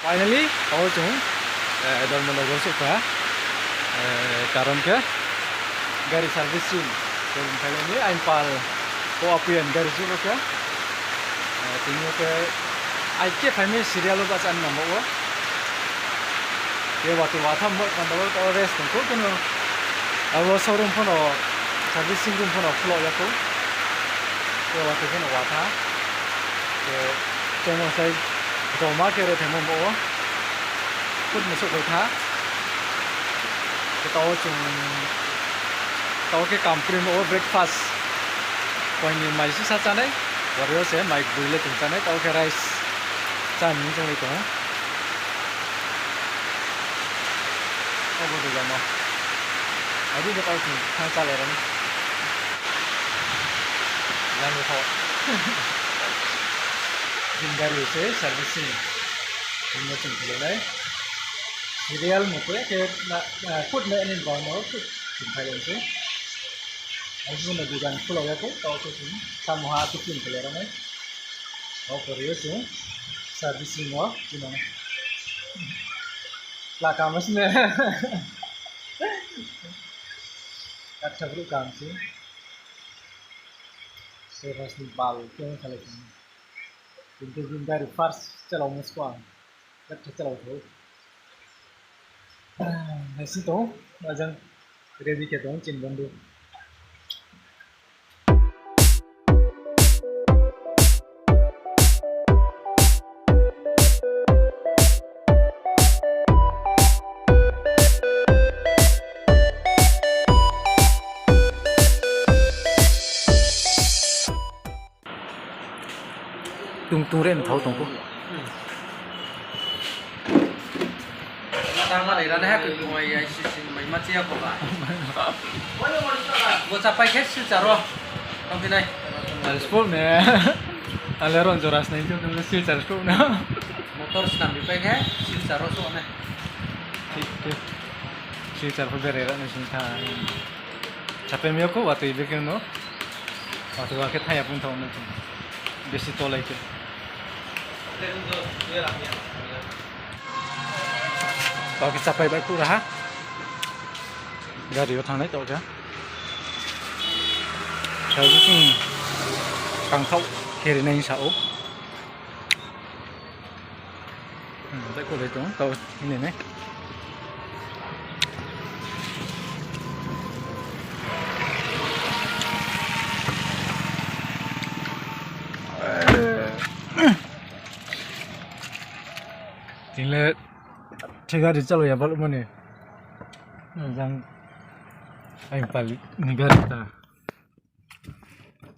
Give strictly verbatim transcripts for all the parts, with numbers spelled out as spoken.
Finally, tao chung, eh, Dharmanagar souhpha, eh, karon khe gari servicing, showroom phailai ni, aini pal, ko apuyan gari souhpha khe, eh, tini yo khe, ai khe phaimi serial wo bahcha ni nangmo wo. Khe watoi watha mo panda wo tao rest tong kho keno. Abo showroom pho no, servicing room pho no khulo ya kho. Khe watoi khe no watha. Khe chengmo sai joma khe re themo mo wo. Khut mo souhphai tha. Khe tao chung, tao khe kam kroi mo wo breakfast. Koini mai sisa chánai. Pore wo se mai boi le tong chánai. Tao khe rice chá ni chonglai tong ou. Abo de jamo. Adi de tao chung thanng chálai rao ni. Jani tho. Jing gari se servicing. Jing no chung khelai nai. Serial mote khe na, na, food na ni bang no food chung khelai se. Abo no dukan khulo ya kho, tao khe chung samoha khe chung khelai rao nai. Abo pore yo chung servicing wo chung nang. Laka ma sini. Katha brouh kam se. Serasni bal khe salai sini. Kintu bini gari first chalao mo sko ang. Katha chalao thou. Naisi tong, ajang ready khe tong, chini bondhu. Tung tung re mthao tong kho. Tangma nai rana ha koi koi ai sisi mai ma chiya kho ba. Bo chapai khe Silchar wo. Tongphi nai. Sport ne. Ale ron jora snai tu nung Silchar sport na. Motor snam bi pai khe Silchar wo so nai. Thik thik. Silchar pho berai ra nai sing tha. Chapai mi ya kho watoi bekhe no. Watoi wa khe thaya pung thao no chung. Besi tolai khe. Tao khe chapai bai pura ha. Gari yo thanng nai tao khe. Servicing kangthao khe ri nai sa ou. Hmm, bai kho bai tong, tao hini nai. Tini le thik gari chalo ya baluh mani. Jang aini pal ni gari ta.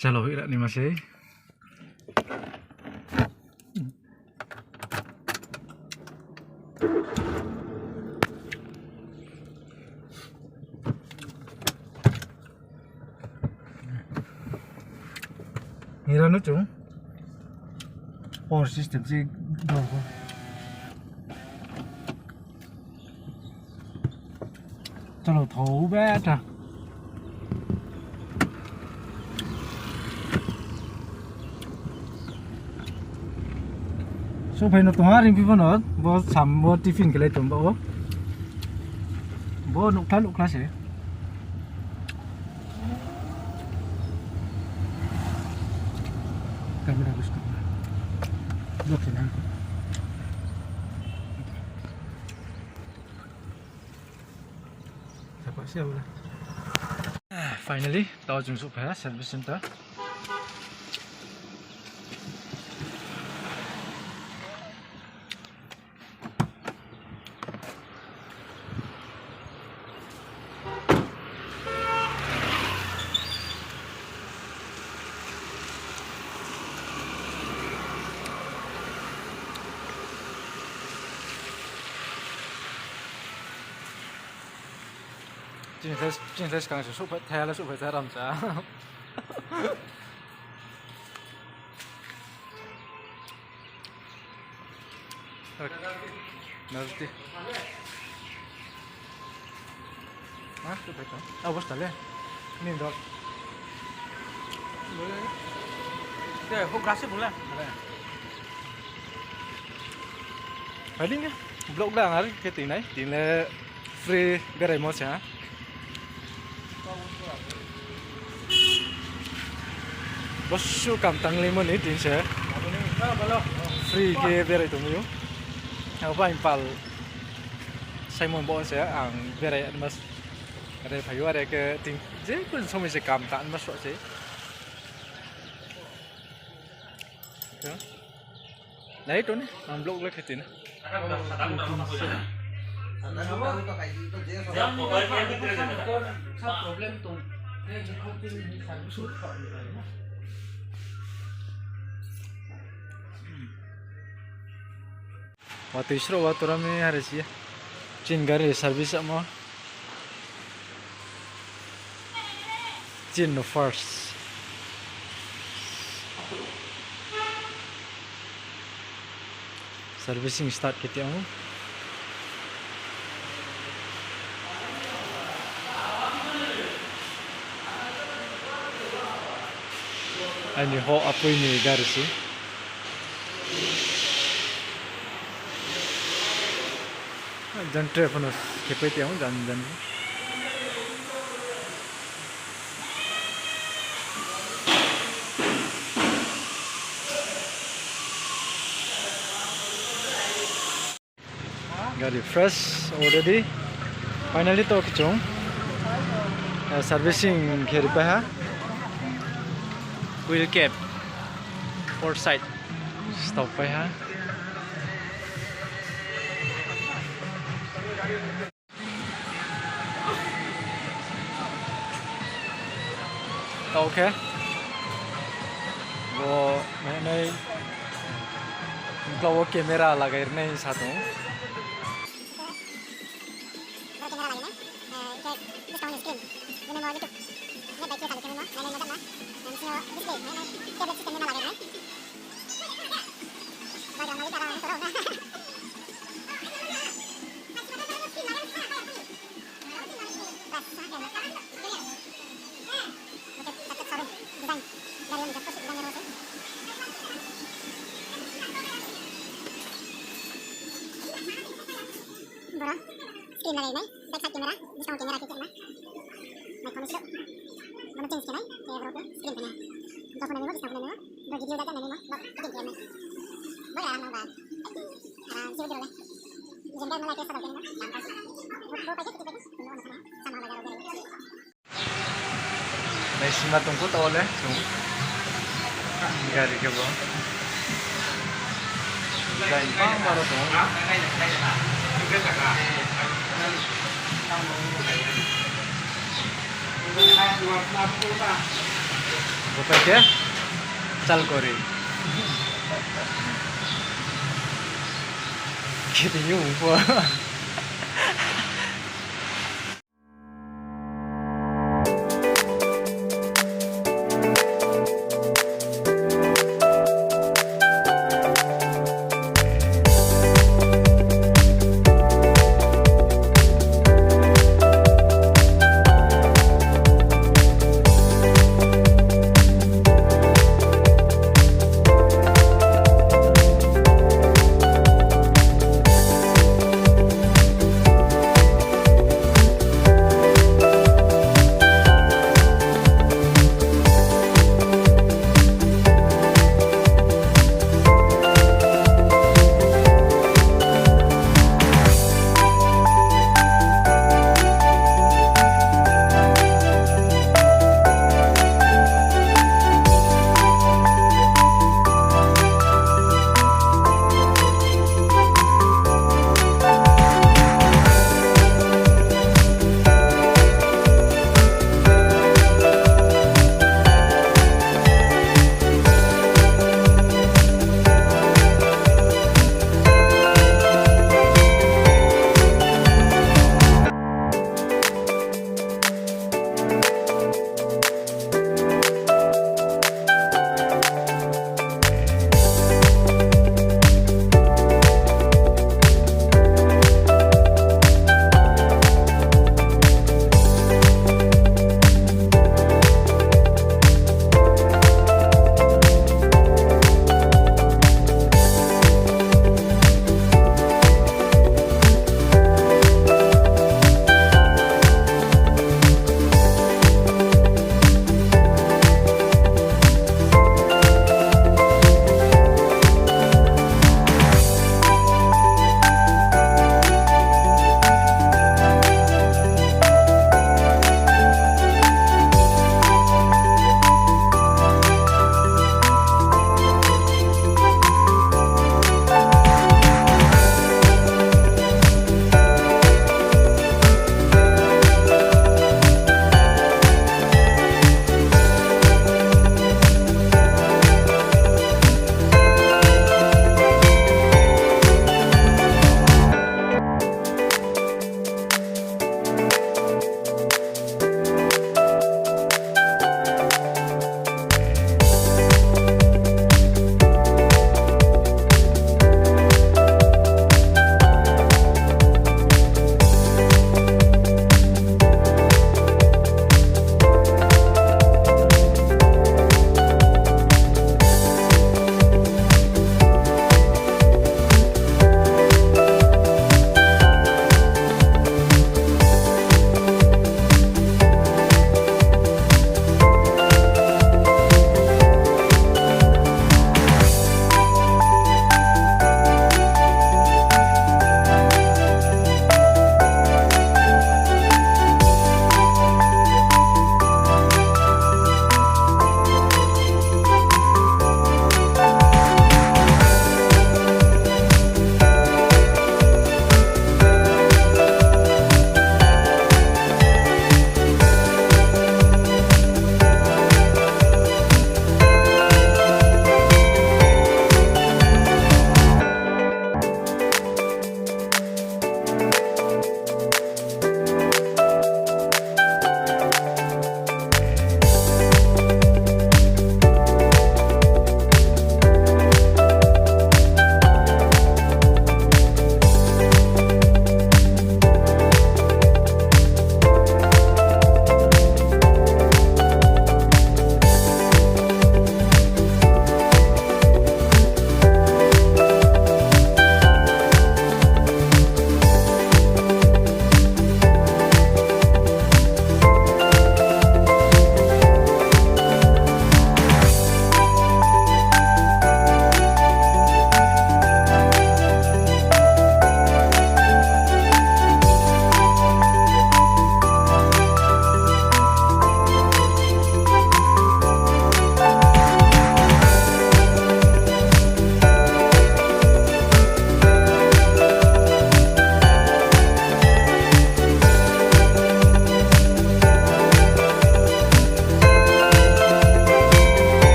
Chalo hoi ra ni ma sei. Nira no chung. Power system si dong kho. Chalo thou be ta. Souhphai no tong ha ringphi pho no, bo sam bo tiffin khe lai tong ba o. Bo nuhkhla nuhkhla se. Camera gusto. Block se na. Finally, tao chung souhphai ha service center. Chini thai, chini thai skang se souhphai, thai le souhphai thai ram cha. Narti. Ha, tu bai tong. Abosta le. Ni dol. Te, ho grasi bula. Ale. Phai di, vlog le ang are khe tui nai, tini le free beraimo se ha. Bosuh kam tanglaimo ni tini se. Free khe berai tongmai ou. Abo ang pal Simon bo se ang berai mas are phai ou, are khe tini je kun somoi se kam tang mas se. Nai tong ni, ang vlog le khe tui nai. Watoi sroh wa tora mi are si. Chini gari service amo. Chini no first. Servicing start khe tong ou. Aini houh apui ni gari se. Jan tre phano khepai tong ou, jan jan. Gari fresh already. Finally to kchung. Eh, servicing khe ripai ha. Wheel cap. Four side. Stop pai ha. Tao khe bo nai, bklau wo camera lagai rinai sa tong ou. Bo camera lagai nai, eh, khe buskang ni screen, nini mo YouTube, net bai khe kali khe nini mo nai nai ma jama, eh, bisingo display nai nai, tablet system nini lagai nai. Boro screen lagai nai, back side camera, buskang camera khe khe ma. Microphone sroh. Bono change khe nai, khe boro khe screen khe nai. Joto nai nai mo, buskang khe nai nai mo, bo video jak jak nai nai mo, bo fitting khe nai. Bo ya nang ba. Aram se video le. Jemda mo like, subscribe khe nai mo, jam ka se. Bo, bo pai khe fitting pai khe, bo ano khe nai, sama laga rao khe nai. Naisingma tong kho tao le chung. Gari khe bo. Design bangma rao tong ou. Bo pai khe chal kori. Khe tini ong pho.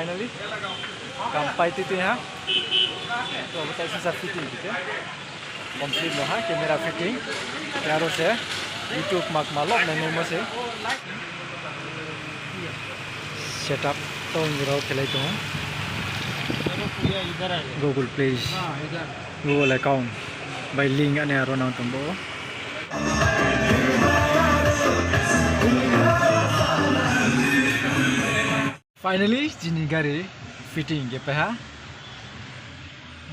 Finally, kam pai tui tui ha. To bo tai sisa fitting khe. Complete no ha, camera fitting. Khe aro se YouTube mak ma lok nai nai mo se. Setup to ngi rao khelai tong. Google Play, Google account bai link ani aro nang tong bo. Finally, chini gari fitting khe pai ha.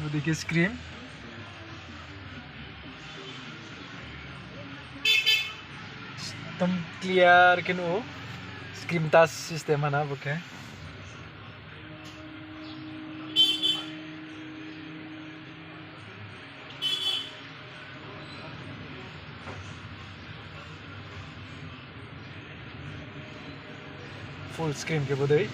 Odi khe screen. Ekdom clear khe nuh ou. Screen touch system hana bo khe. Full screen khe bodei.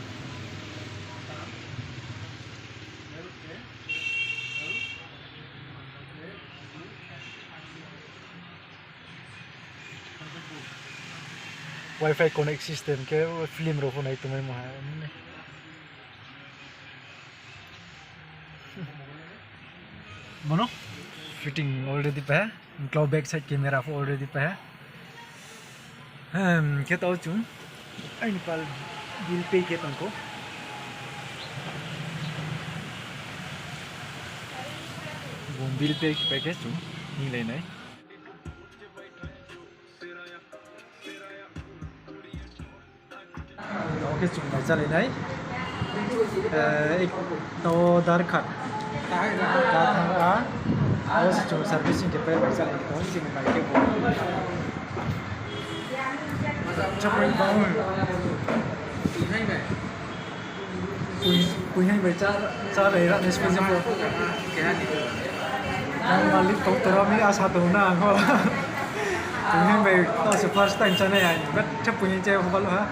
Wi-Fi connect system khe film rao pho nai tongmaimo ha. Bono fitting already pai ha. Uklau back side camera pho already pai ha. Hem, khe tao chung aini pal bill pay khe tong kho. Bung bill pay khe pai khe chung hinglai nai. Tao khe chung mai chálai nai. Eh, ek to Darkhat. Ka thang a. Aro se chung servicing khe pai mai chálai tong, chini mai khe bo. Chapring bang. Pui, pui hai bai chá, chá bai rani spai jepho. Ang malik kau tora mi asa tong na ang ho. Pui hai bai tao se first time chánai ang. But cha pui hai chá ho balo ha.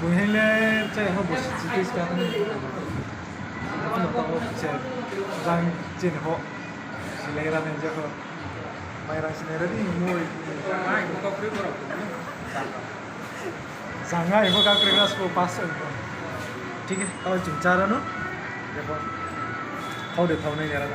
Pui hai le chá ho bo si chiti ska. Ano tao se jang chin ho. Silai rani je ho. Mai rang sinai rani mui. Mai ko kri ko. Jang ai bo ka kri ko pass. Thik hai, tao chung chá ra no. Thao de thao nai ya ra.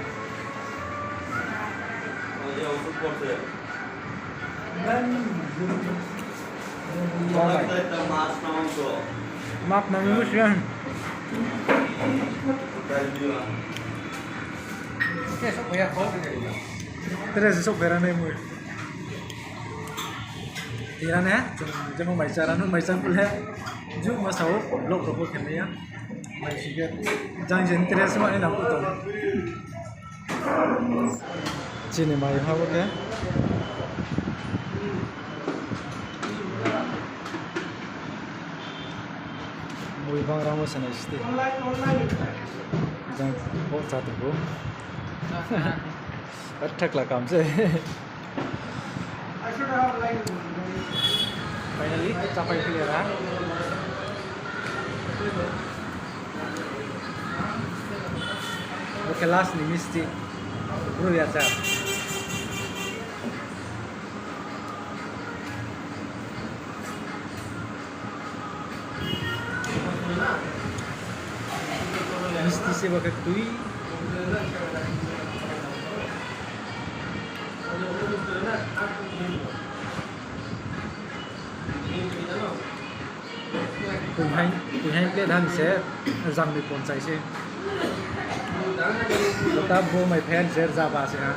Map nang mo siang. Tere se sok bera nai mui. Tira ne, jemo mai chá ra no, mai chá pule. Ju ma sao, vlog rao pho khe nai ya. Mai si khe, jang je interest ma ni nang tong. Chini mai ha bo khe. Mui bang rang wo sanai site. Jang bo chá tong bo. Athakla kam se. Finally, chápai phi ra. Bo khe last ni misti. Bru ya chá. Misti se bo khe tui. Kuihain, kuihain plate han se, jang ni ponchai se. Bo ta bo mai phan se, jaba se ha.